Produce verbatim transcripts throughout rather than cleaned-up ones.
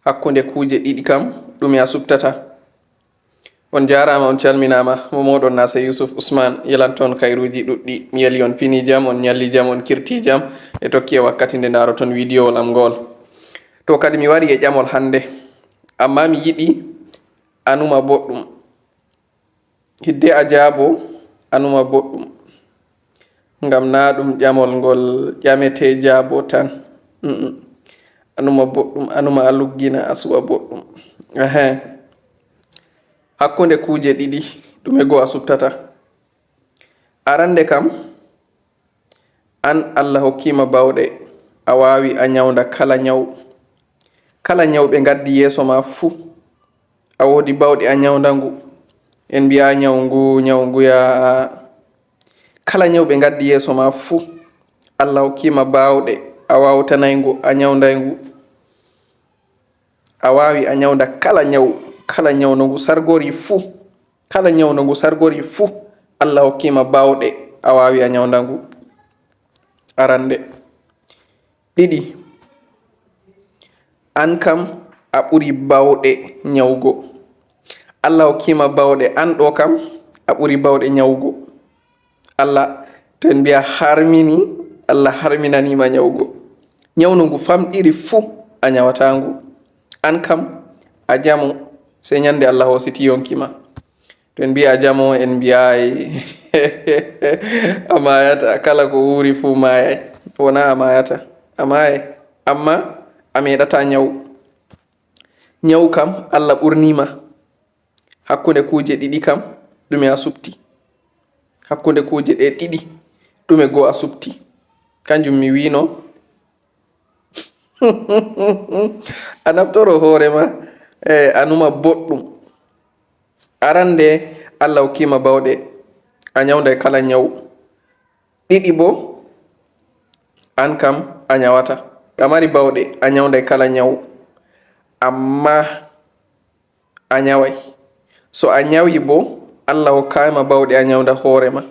Hakkunde kuuje ɗiɗi kam, ɗume a suɓtata? On jaaraama, on calminaama. Mo mooɗon Naase Yuusuf Usmaan, yelanto on kayruuji ɗuɗɗi. Mi yeli on pinii jam, on ñalli jam, on kirtii jam, e tokki e wakkati nde ndaaroton wiidiyowol am ngool. To kadi mi wari e ƴamol hannde, ammaa mi yiɗi a numa boɗɗum. Hidde a jaabo, a numa boɗɗum. Ngam naa ɗum ƴamol ngol ƴametee jaabo tan. Mm-mm. A numa boɗɗum, a numa a luggina, a suɓa boɗɗum. Ehe. Hakkunde kuuje ɗiɗi, ɗume goo a suɓtata? Arande kam, an Allah hokkiima baawɗe, a waawi a ñawnda kala ñaw. Kala ñaw ɓe ngaddi yeeso ma fuu, a woodi baawɗe a ñawnda ngu. En mbiya ñaw ngu, ñaw ngu ya. Kala ñaw ɓe ngaddi yeeso ma fuu, Allah hokkiima baawɗe, a waawtanay ngu, a ñawnday ngu. A waawi a ñawnda kala ñaw, kala ñaw no ngu sargori fuu. Kala ñaw no ngu sargori fuu, Allah hokkiima baawɗe, a waawi a ñawnda ngu. Arande. Ɗiɗi, an kam a ɓuri baawɗe ñawgo. Allah hokkiima baawɗe, an ɗo kam a ɓuri baawɗe ñawgo. Allah, to en mbiya harmini, Allah harminaniima ñawgo. Ñaw no ngu famɗiri fuu, a ñawataa ngu. An kam a jamo, sey ñande Allah hoositi yonki ma. To en mbiya jamo, en mbiyaay a maayata, kala ko wuuri fuu maayay. Wonaa a maayata, a maayay. Amma a meeɗataa ñaw. Ñaw kam, Allah ɓurniima. Hakkunde kuuje ɗiɗi kam, ɗume a suɓti? Hakkunde kuuje ɗe ɗiɗi, ɗume goo a suɓti? Kanjum mi wiino. A naftoro hoore ma, eh, a numa boɗɗum. Arande, Allah hokkiima baawɗe, a ñawnday kala ñaw. Ɗiɗi boo, an kam a ñawata. A mari baawɗe, a ñawnday kala ñaw. Amma a ñaway. So a ñawi boo, Allah hokkaay ma baawɗe a ñawnda hoore ma.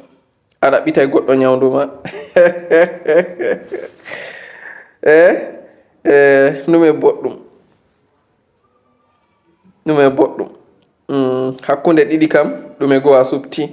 A ɗaɓɓitay goɗɗo ñawndu ma. Eh, eh, nume boɗɗum. Nume boɗɗum. Mm, hakkunde ɗiɗi kam, ɗume goo a suɓti?